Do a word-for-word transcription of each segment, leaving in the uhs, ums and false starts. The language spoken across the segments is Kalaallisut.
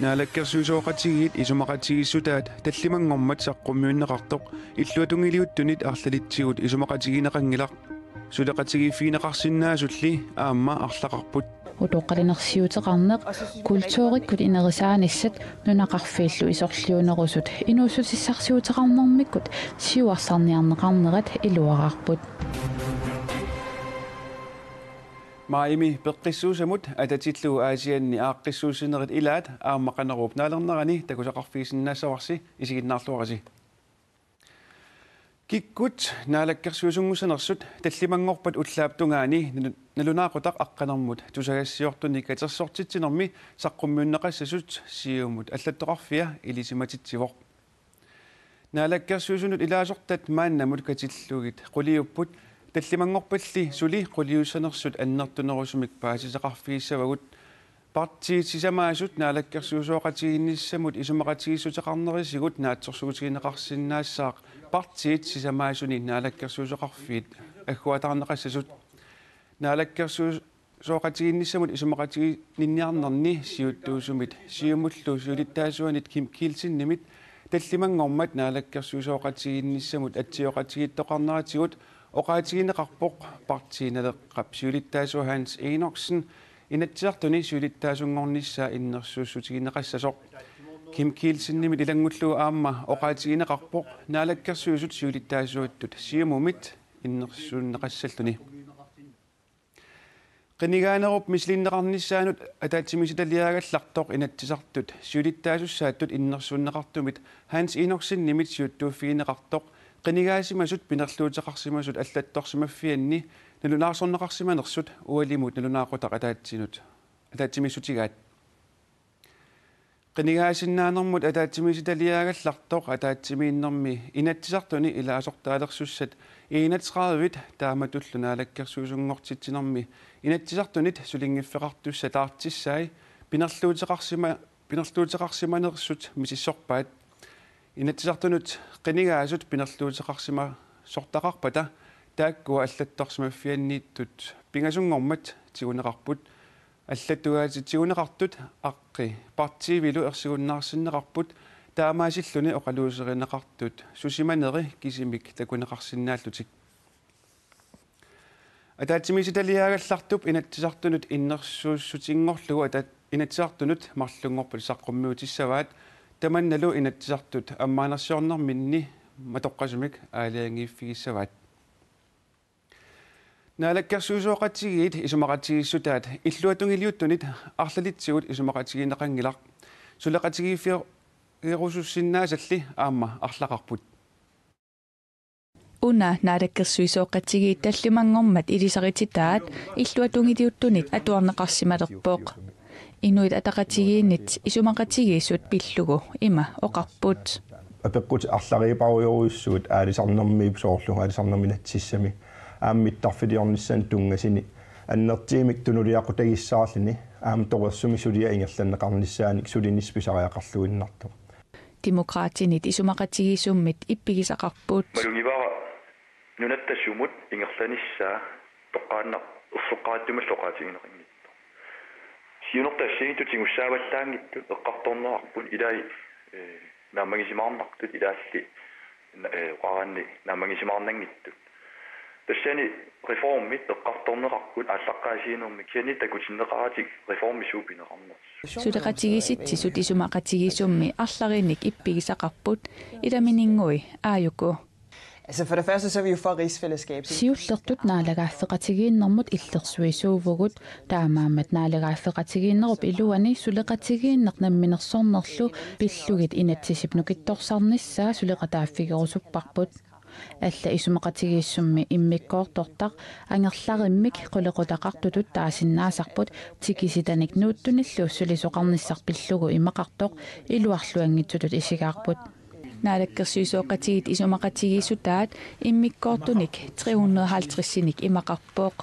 Naalakkersuisooqatigiit isumaqatigiissutaat tallimanngormat saqqummiunneqartoq illuatungiliuttunit arlalitsigut isumaqatigineqanngilaq. Suleqatigiiffigineqarsinnaasulli aamma arlaqarput. Utoqqalinersiuteqarneq, kulturikkut inerisaanissat, nunaqarfiillu isorliunerusut inuussutissarsiuteqarnermikkut siuarsarniarneqarnerat iluararput. Maajimi peqqissuussamut atatillugu Aasianni aaqqissuussinerit ilaat aamma Qanoruup naalernerani takusaqarfigisinnaassavarsi, isiginnaarluarisi. Kikkut naalakkersuisunngussanersut tallimanngorpat ullaap tungaani nalu-, nalunaaqutaq aqqanermut tusagassiortunik katersortitsinermi saqqummiunneqassasut Siumut allattoqarfia ilisimatitsivoq. Naalakkersuisunut ilaasortat maannamut katillugit quliupput, tallimanngorpalli suli quliussanersut annertunerusumik paasisaqarfigissavagut. Partiit sisamaasut naalakkersuisooqatigiinnissamut isumaqatigiissuteqarnerisigut naatsorsuutigineqarsinnaassaaq partiit sisamaasuni naalakkersuisooqarfiit agguataarneqassasut. Naalakkersuisooqatigiinnissamut isumaqatigiinniarnerni siuttuusumit Siumullu siulittaasuanit Kim Kielsenimit tallimanngormat naalakkersuisooqatigiinnissamut atsioqatigiittoqarneratigut oqaatigineqarpoq Partii Naleqqap siulittaasua Hans Enoksen Inatsisartuni siulittaasunngornissaa innersuussutigineqassasoq. Kim Kielsenimit ilanngullugu aamma oqaatigineqarpoq Naalakkersuisut siulittaasuattut Siumumit innersuunneqassalluni. Qinigaanerup misilinneqarnissaanut ataatsimiititaliaagallartoq Inatsisartut siulittaasussaattut innersuunneqartumit Hans Enoksenimit siuttuuffigineqartoq qinigaasimasut pinerluuteqarsimasut allattorsimaffianni nalunaarsorneqarsimanersut ualimut nalunaaqutaq ataatsinut ataatsimiissutigaat. Qinigaasinnaanermut ataatsimiititaliaagallartoq ataatsimiinnermi Inatsisartuni ilaasortaalersussat enogtredive taamatullu naalakkersuisunngortitsinermi Inatsisartunit sulinngiffeqartussat taartissai pinerluuteqarsima-, pinerluuteqarsimanersut misissorpaat. Inatsisartunut qinigaasut pinerluuteqarsimasortaqarpata taakkua allattorsimaffianniittut pingasunngormat tiguneqarput. Allattugaatit tiguneqartut aqqi partiivilu ersigunnaarsinneqarput, taamaasilluni oqaluuserineqartut susimaneri kisimik takuneqarsinnaallutik. Ataatsimiititaliaagallartup Inatsisartunut innersuussutinngorlugu ata-, Inatsisartunut marlunngorpat saqqummiutissavaat, tamannalu Inatsisartut ammaanarsiornerminni matoqqasumik aalajangiiffigissavaat. Naalakkersuisooqatigiit isumaqatigiissutaat illuatungiliuttunit arlalitsigut isumaqatigineqanngilaq. Suleqatigiiffigerusussinnaasalli aamma arlaqarput. Una naalakkersuisooqatigiit tallimanngormat ilisarititaat illuatungiliuttunit atuarneqarsimalerpoq. Inuit Ataqatigiinnit isumaqatigiissut pillugu ima oqarput. Apeqqutit arlariiparujorujussuit aalisarnermiit soorlu aalisarnermik inatsisissami aamma mittarfiliornissaanut tunngasuni annertuumik tunuliaqutagissaarluni aamma torersumik suliaq ingerlanneqarnissaanik sulinissaq pisariaqarluinnartoq. Demokraatinit isumaqatigiissummit ippigisaqarput. Malugivara nunatta sumut ingerlanissaa toqqaannaq erseqqarattumillu oqaatigineqanngitsoq. Siunertaq assigiinngitsut tigussaavallaanngitsut eqqartorneqarput ilai, eh, naammagisimaarnartut ilaalli, eh, oqaraanni naammagisimaarnanngitsut. Tassani reformit eqqartorneqarput aallaqqaasiinermi kisianni takutinneqaratik reformi suut pineqarnersut. Suleqatigiissitsisut isumaqatigiissummi arlariinnik ippigisaqarput ilamininngui aajuku. Altså for det første så er vi jo for rigsfællesskab. Siullertut naalagaaffeqatigiinnermut illersuisuuvugut, taamaammat naalagaaffeqatigiinnerup iluani suleqatigiinneq namminersornerlu pillugit inatsisip nukittorsarnissaa suleqataaffigerusupparput. Alla isumaqatigiissummi immikkoortortaq angerlarimmik qulequtaqartutut taasinnaasarput tikisitanik nuuttunillu sulisoqarnissaq pillugu imaqartoq iluarluanngitsutut isigaarput. Naalakkersuisooqatigiit isumaqatigiissutaat immikkoortunik tre hundrede halvtredsinik imaqarpoq.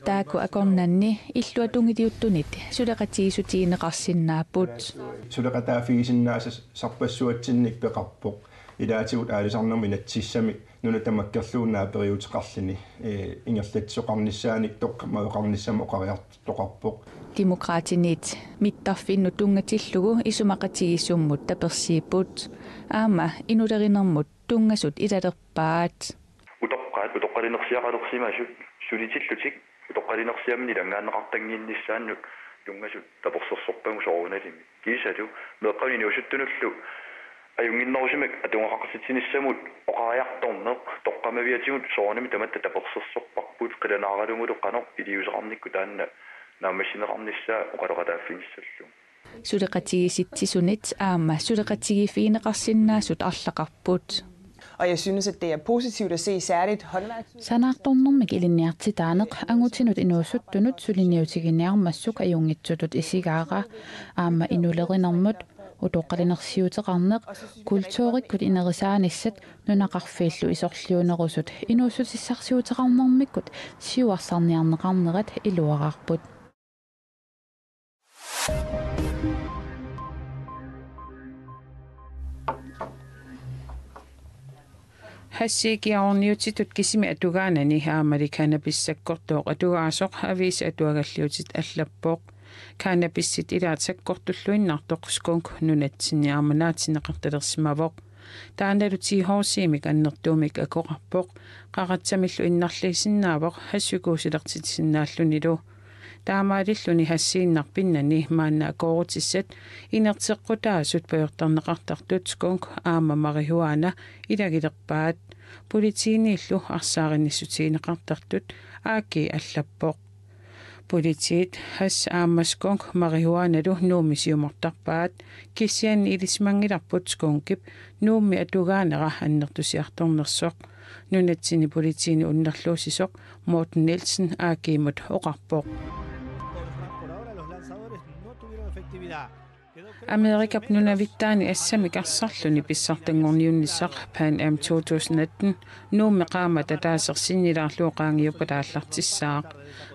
Taakku akornanni illuatungiliuttunit suleqatigiissutigineqarsinnaapput. Suleqataaffigisinnaasat sarpassuatsinnik peqarpoq. Ilaatigut aalisarnermik inatsisissami nuna tamakkerlugu naaperiuteqarluni, ee, ingerlatsisoqarnissaanik toqqammaveqarnissamut oqariartortoqarpoq. Demokraatiniit mittarfinnut tunngatillugu isumaqatigiissummut tapersiipput. Aamma inulerinermut tunngasut ilalerpaat. Utoqqaat utoqqalinersiaqalersimasut sulitillutik utoqqalinersiamini ilanngaanneqartannginnissaannut tunngasut tapersersorpagut soorunalimi. Kiisalu meeqqanut inuusuttunullu ajunnginnerusumik atugaqartitsinissamut oqariartorneq toqqammaviatigut soorunami tamatta tapersersorparput, qilanaaralugulu qanoq iliuuseqarnikkut taanna naammassineqarnissaa oqaloqataaffigissallugu. Suleqatigiissitsisunit aamma suleqatigiiffigineqarsinnaasut arlaqarput. Og jeg synes, at det er positivt at se særligt håndværks- Sanaartornermik ilinniartitaaneq angutinut inuusuttunut suliniutiginiarmassuk ajunngitsutut isigaara, aamma inulerinermut utoqqalinersiuteqarneq, kulturikkut inerisaanissat nunaqarfiillu isorliunerusut inuussutissarsiuteqarnermikkut siuarsarniarneqarnerat iluararput. Hashii ikiaroorniutitut kisimi atugaanani aammali cannabis sakkortooq atugaasoq aviisi atuagalliutit allappoq. Cannabisit ilaat sakkortulluinnartoq skunk nunatsinni aamma naatinneqartalersimavoq. Taannalu T H C-mik annertuumik akoqarpoq. Qaratsamillu innarliisinnaavoq hashikuusilertitsisinnaallunilu. Taamaalilluni hashiinnaq pinnani maanna akoorutissat inerteqqutaasut pajortarneqartartut skunk aamma marihuana ilagilerpaat. Politiiniillu arsaarinnissutigineqartartut A G allappoq. Politiit hash aamma skunk marihuanalu Nuummi siumortarpaat, kisianni ilisimanngilarput skunkip Nuummi atugaanera annertusiartornersoq. Nunatsinni politiini unnerluussisoq Morten Nielsen A G-mut oqarpoq. Amerikap nunavittaani assamik arsarluni pissartanngorniunnissaq Pan Am to tusind atten Nuummi qaammat ataaseq sinnilaarlugu qaangiuppata aallartissaaq.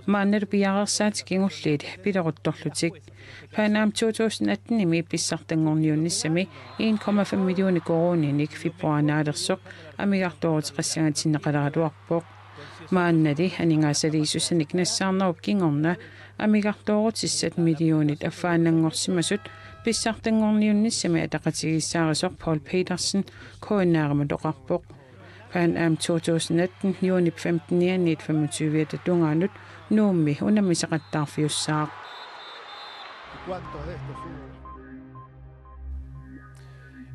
Maannalu piareersaatit kingulliit pileruttorlutik. Pan Am to tusind atten-imi pissartanngorniunnissami en komma fem millioner koruuninik februaarip naalersoq amigartooruteqassangatinneqaleraluarpoq. Maannali aningaasaliissusanik nassaarnerup kingorna amigartoorutissat millionit affaannanngorsimasut pissartanngorniunnissami ataqatigiissaarisoq Poul Petersen K N R-imut oqarpoq. Pan Am to tusind atten juunip femten-ianniit femogtyve-ata tungaanut Nuummi unammisaqattaarfiussaaq.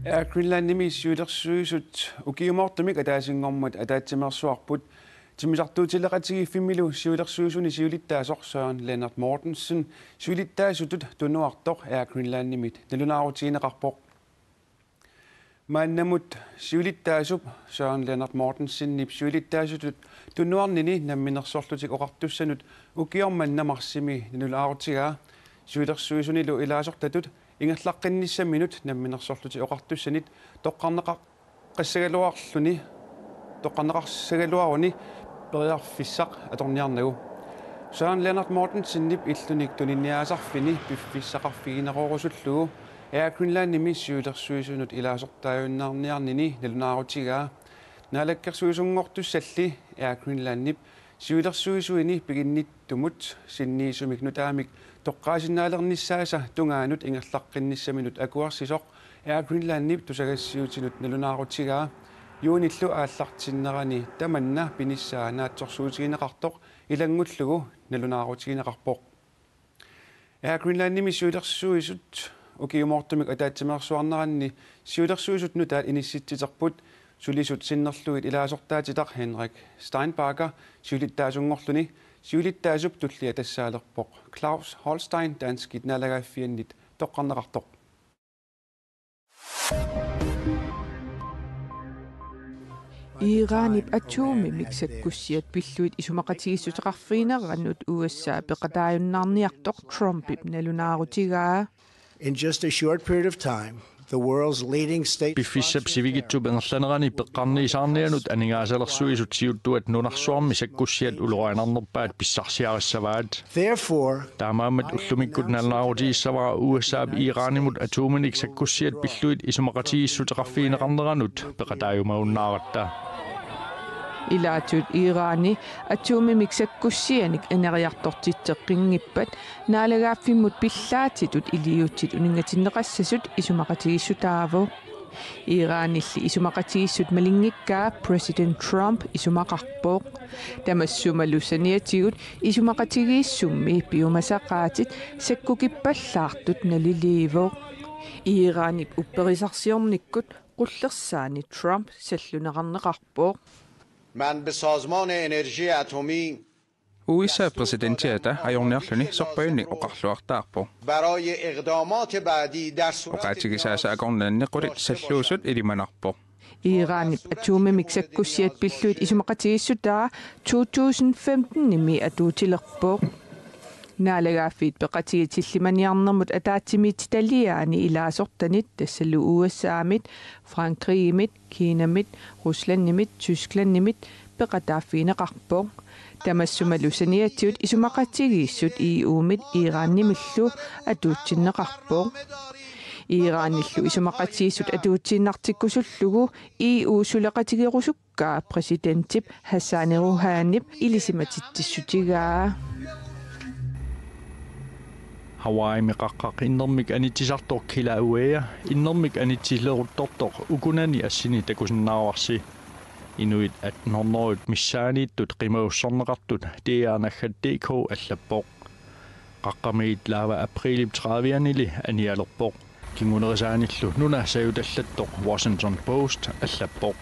Air Greenlandimi siulersuisut ukiumoortumik ataasinngormat ataatsimeersuarput. Timmisartuutileqatigiiffimmilu siulersuisuni siulittaasoq Søren Lennert Mortensen siulittaasutut tunuartoq Air Greenlandimit nalunaarutigineqarpoq. Maannamut siulittaasup Søren Lennert Mortensenip siulittaasutut tunuarnini Namminersorlutik Oqartussanut ukioq manna marsimi nalunaarutigaa siulersuisunilu ilaasortatut ingerlaqqinnissaminut Namminersorlutik Oqartussanit toqqarneqaqqassagaluarluni, toqqarneqassagaluaruni periarfissaq atorniarnagu. Søren Lennert Mortensenip illunik tuniniaasarfini piffissaqarfigineqarusullugu Air Greenlandimi siulersuisunut ilaasortaajunnaarniarnini nalunaarutigaa. Naalakkersuisunngortussalli Air Greenlandip siulersuisuini piginnittumut sinniisumik nutaamik toqqaasinnaalernissaasa tungaanut ingerlaqqinnissaminut akuersisoq Air Greenlandip tusagassiuutinut nalunaarutigaa juunillu aallartinnerani tamanna pinissaa naatsorsuutigineqartoq ilanngullugu nalunaarutigineqarpoq. Air Greenlandimi siulersuisut ukiumoortumik ataatsimeersuarneranni siulersuisut nutaat inissitsiterput sulisut sinnerlugit ilaasortaatitaq Henrik Steinbacher siulittaasunngorluni siulittaasup tullia tassaalerpoq Claus Holstein danskit naalagaaffiannit toqqarneqartoq. Iranip atomimik sakkussiat pillugit isumaqatigiissuteqarfigineranut U S A peqataajunnaarniartoq Trumpip nalunaarutigaa. In just a short period of time, the world's leading state Piffissap sivikitsup ingerlanerani peqqarniisaarnianut aningaasalersuisut siuttuat nunarsuarmi sakkussiat ulorianarnerpaat pissarsiarissavaat. Therefore, taamaammat ullumikkut nalunaarutigissavara U S A-p Iranimut atominik sakkussiat pillugit isumaqatigiissuteqarfigineqarneranut peqataajumajunnaaratta. Ilaatigut Irani atomimik sakkussianik ineriartortitseqqinngippata naalagaaffimmut pillaatitut iliuutsit uninngatinneqassasut isumaqatigiissutaavoq. Iranilli isumaqatigiissut malinngikkaa President Trump isumaqarpoq. Tamassumalu saniatigut isumaqatigiissummi piumasaqaatit sakkukippallaartut naliliivoq. Iranip upperisarsiornikkut qullersaani Trump salluneqarneqarpoq. من به سازمان انرژی اتمی U S A præsidentiata ajorniarluni sorpajunnik oqarluartaarpoq. برای اقدامات بعدی در صورت Oqaatigisaasa akornanni qulit salluusut ilimanarpoq. Iranip atomimik sakkussiat pillugit isumaqatigiissutaa to tusind femten-imi atuutilerpoq. Naalagaaffiit peqatigiit sillimaniarnermut ataatsimiititaliaani ilaasortanit tassalu U S A-mit, Frankrigimit, Kinamit, Ruslandimit, Tysklandimit peqataaffigineqarpoq. Tamassumalu saniatigut isumaqatigiissut E U-mit Iranimillu atuutsinneqarpoq. Iranillu isumaqatigiissut atuutsiinnartikkusullugu E U suleqatigerusukkaa præsidentip Hassan Rouhanip ilisimatitsissutigaa. Hawaiimi qaqqaq innermik anitsisartoq Kilauea innermik anitsileruttortoq ukunani assini takusinnaavarsi. Inuit atten hundrede missaaniittut qimagussorneqartut D R naggat D K allappoq. Qaqqamiit laava aprilip tredivianili anialerpoq. Kingunerisaanillu nuna sajutallattoq Washington Post allappoq.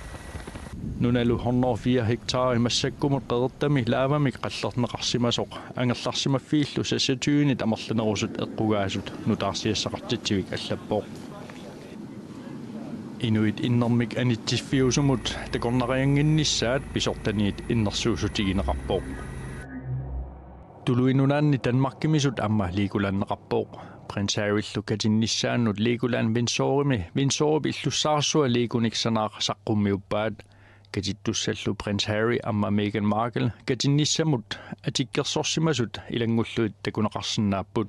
Nunalu hundrede og fire hektarit massakkumut qeqertami laavamik qallerneqarsimasoq angerlarsimaffiillu seksogtyvenit amerlanerusut eqqugaasut nutaarsiassaqartitsivik allappoq. Inuit innermik anitsiffiusumut takornariannginnissaat pisortaniit innersuussutigineqarpoq. Tuluit Nunaanni Danmarkimisut aamma Legolandeqarpoq. Prins Harryllu katinnissaanut Legoland Windsorimi Windsorip illussaarsua Legonik sanaaq saqqummiuppaat. Katittussallu Prins Harry aamma Meghan Markle katinnissamut atikkersorsimasut ilanngullugit takuneqarsinnaapput.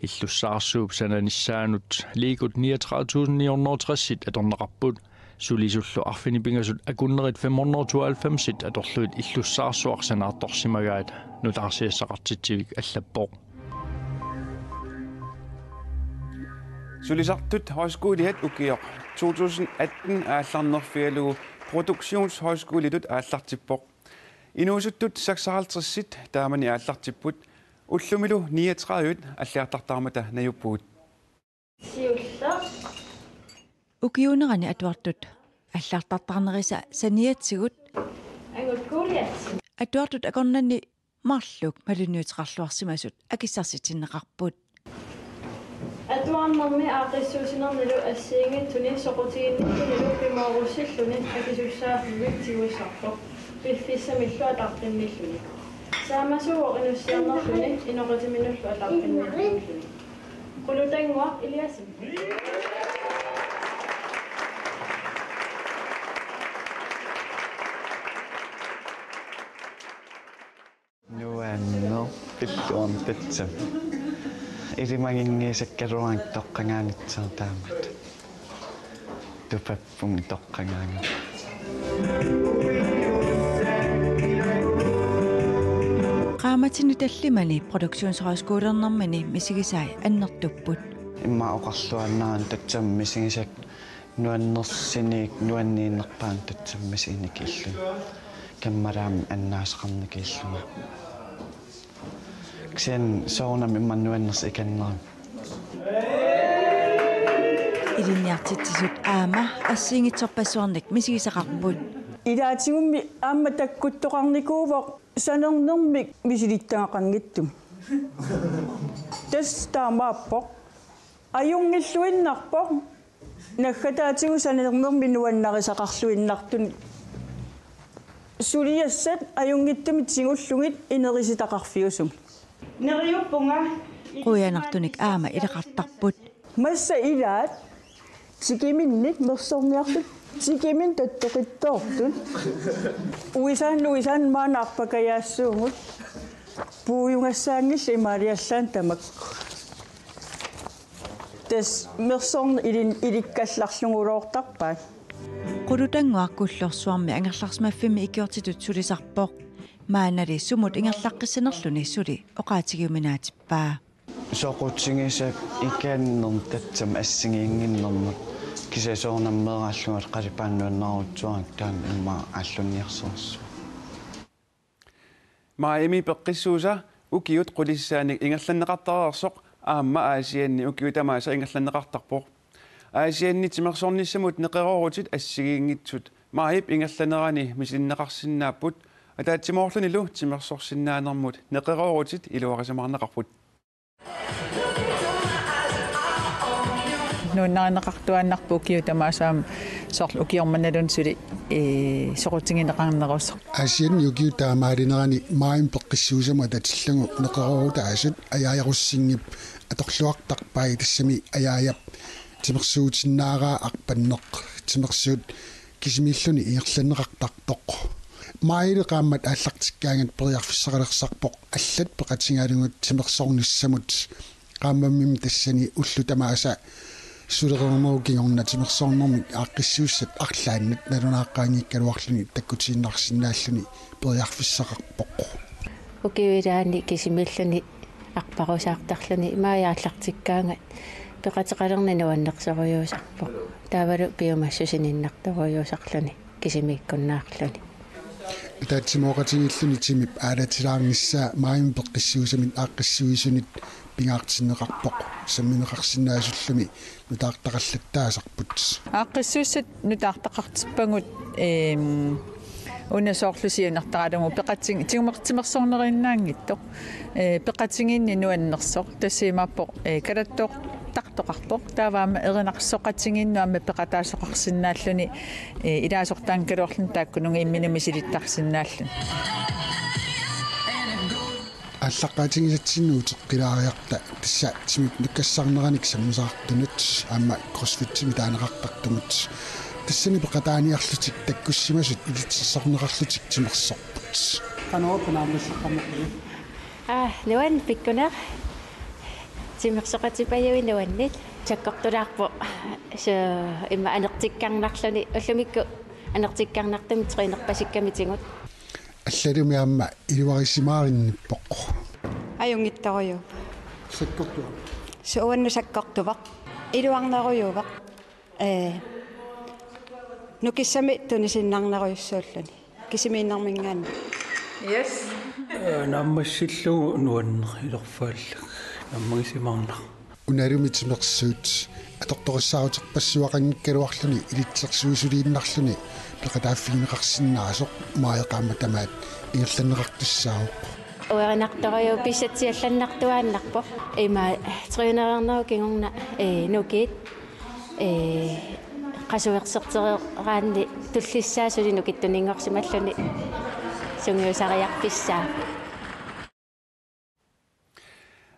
Illussaarsuup sananissaanut Legot niogtredive tusind ni hundrede og tres-it atorneqarput. Sulisullu arfineq-pingasut akunnerit fem hundrede og tooghalvfems-it atorlugit illussaarsuaq sanaartorsimagaat nutaarsiassaqartitsivik allappoq. Sulisartut Højskoliat ukioq to tusind atten aallarnerfigalugu Produktionshøjskolitut aallartippoq. Inuusuttut seksoghalvtreds-it taamani aallartipput, ullumilu niogtredive-it alliartartarmata najuppugut. Siulleq. Ukiuunerani atuartut allartartarnerisa saniatigut. Angut kuuliatsi. Atuartut akornanni marluk malunniuteqarluarsimasut akissarsitinneqarput. Atuarnermi aaqqissuussinernilu assigiinngitsuni soqutiginnittunilu pimoorussilluni akisussaaffiit tigussarput piffissamillu ataqqinnilluni. Saamasuuvoq inussiarnerluni inoqatiminullu ataqqinnilluulluni. Qulutannguaq Eliassen. Nuanneq pilluarnitsassam. Ilimaginngisakkaluarlunga toqqagaangatsigit taamatut. Tupappunga toqqagaangat. Qaammatini tallimani produktionshøjskolernermini misigisai annertupput. Immaqa oqarluaannarama tassami misigisakka nuannersinik nuanniinnerpaamik tassami misiginikuulluni. Kammalaammi annaasaqarnikuullunga. Kisianni soorunami immaqa nuannersoq ikannerami. Ilinniartitsisut aamma assigiinngitsorpassuarnik misigisaqarput. Ilaatigummi aamma takkuttoqarnikuuvoq sanernermik misilittagaqanngitsumik. Tassa taamaappoq. Ajunngilluinnarpoq. Naggataatigut sanernermik nuannarisaqarluinnartunik. Suliassat ajunngitsumik tigullugit inerisitaqarfiusumik. Neriuppunga. Quianartunik aamma ilaqartarput. Massa ilaat tikiminnik mersorniartut tikiminnik tattoqittoortut. Uisaanni uisaanni maanna arpakajaassuugut. Puiugassaanngillat imaaliallaannaq tamakku. Tassa mersorneq ilin ilikkallarluguluartarpaat. Qulutannguaq Kullorsuarmi angerlarsimaffimmi ikiortitut sulisarpoq. Maannali sumut ingerlaqqissanerluni suli oqaatigiuminaatippaa. Soqutigisap ikannermut tassami assigiinnginnermut, kisianni soorunami meeraallunga qalipaanuinnarutsuarnik taanna immaqa aallunniarsarissuaq. Maajimi peqqissuusa ukiut qulissaanik ingerlanneqartareersoq aamma Aasianni ukiut tamaasa ingerlanneqartarpoq. Aasianni timersornissamut neqeroorutit assigiinngitsut maajip ingerlanerani misilinneqarsinnaapput, ataatsimoorlunilu timersorsinnaanermut neqeroorutit iluarisimaarneqarput. Nuannarineqartuaannarpoq ukiut tamaasa aamma soorlu ukioq mannaluunniit suli, ee, soqutigineqarnerusoq. Aasianni ukiut taamaalinerani maajimi peqqissuusamut atatillugu neqeroorutaasut Ajaajarussinngip atorluartarpai, tassami Ajaajap timersuutinnaaraa arpanneq, timersuut kisimiilluni ingerlanneqartartoq. Maajilu qaammat aallartikkaangat periarfissaqalersarpoq allat peqatigalugit timersornissamut, qaammammimmi tassani ullut tamaasa sulereernerup kingorna timersornermik aaqqissuussat arlaannat nalunaaqqaanngikkaluarluni takkutiinnarsinnaalluni periarfissaqarpoq. Ukiup ilaani kisimiilluni arparusaartarluni maaji aallartikkaangat peqateqalerneq nuannersorujussuusarpoq. Taavalu piumassusininnartorujussuusarluni kisimiikkunnaarluni. Ataatsimooqatigiilluni timip aalatilaarnissaa maajimi peqqissuusamit aaqqissuisunit pingaartinneqarpoq, sammineqarsinnaasullumi nutaartaqallattaasarput. Aaqqissuussat nutaartaqartippagut, eem, una soorlu siunertaralugu peqating-, timer-, timersorneriinnaanngitsoq, ee, peqatigiinneq nuannersoq, tassa imaappoq, ee, kalattoortartoqarpoq, taava aamma erinarsoqatigiinnut aamma peqataasoqarsinnaalluni, ee, ilaasortaanngikkaluarluni taakkununnga imminut misilittarsinnaalluni. Aallaqqaatigisatsinnut uteqqilaariarta tassa timip nukkassarneranik sammisaartunut aamma crossfitimi taaneqartartumut. Tassani peqataaniarlutik takkussimasut ilitsersorneqarlutik timersorput. Qanoq naammasseqqammerpugut? Aa, nuann pikkuneq. Timersoqatipajuit nuanniit. Sakkortulaarpoq. Suu, immaqa anertikkarnarluni, ullumikkut anertikkarnartumik trænerpasikkamitigut. Allalumi aamma iluarisimaarinnippoq. Ajunngitsorujuuvoq. Sakkortuvoq. Suu, uannut sakkortuvoq. Iluarnerujuuvoq. Ee, nukissamik tunisiinnarnerujussuulluni. Kisimiinnerminngaanniit. Yes. Ee, naammassillugu nuanneq, ilerfaallu naammagisimaarnaq. Unalumi timersuut atortorissaaruterpassuaqanngikkaluarluni ilitsersuisuliinnarluni peqataaffigineqarsinnaasoq maaji qaammat tamaat ingerlanneqartussaavoq. Uerinartorujuuvoq, pisatsiallannartuaannarpoq. Ima trænereernerup kingorna, ee, nukiit, ee, qasuersertereeraanni tullissaa suli nukittuninngorsimalluni sungiusariarfissaavoq.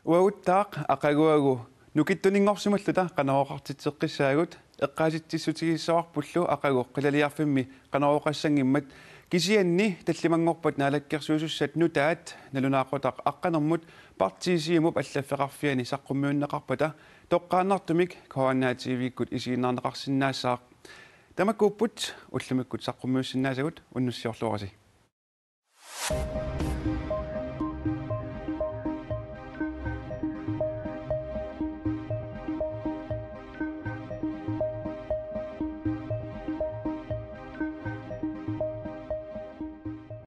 Uaguttaaq aqaguagu nukittuninngorsimalluta Qanorooqartitseqqissaagut, eqqaasitsissutigissavarpullu aqagu qilaliarfimmi Qanorooqassanngimmat, kisianni tallimanngorpat naalakkersuisussat nutaat nalunaaqutaq aqqanermut partiit Siumup allaffeqarfiani saqqummiunneqarpata toqqaannartumik K N A T V-kkut isiginnaarneqarsinnaassaaq. Tamakkuupput ullumikkut saqqummiussinnaasagut, unnussiorluarisi.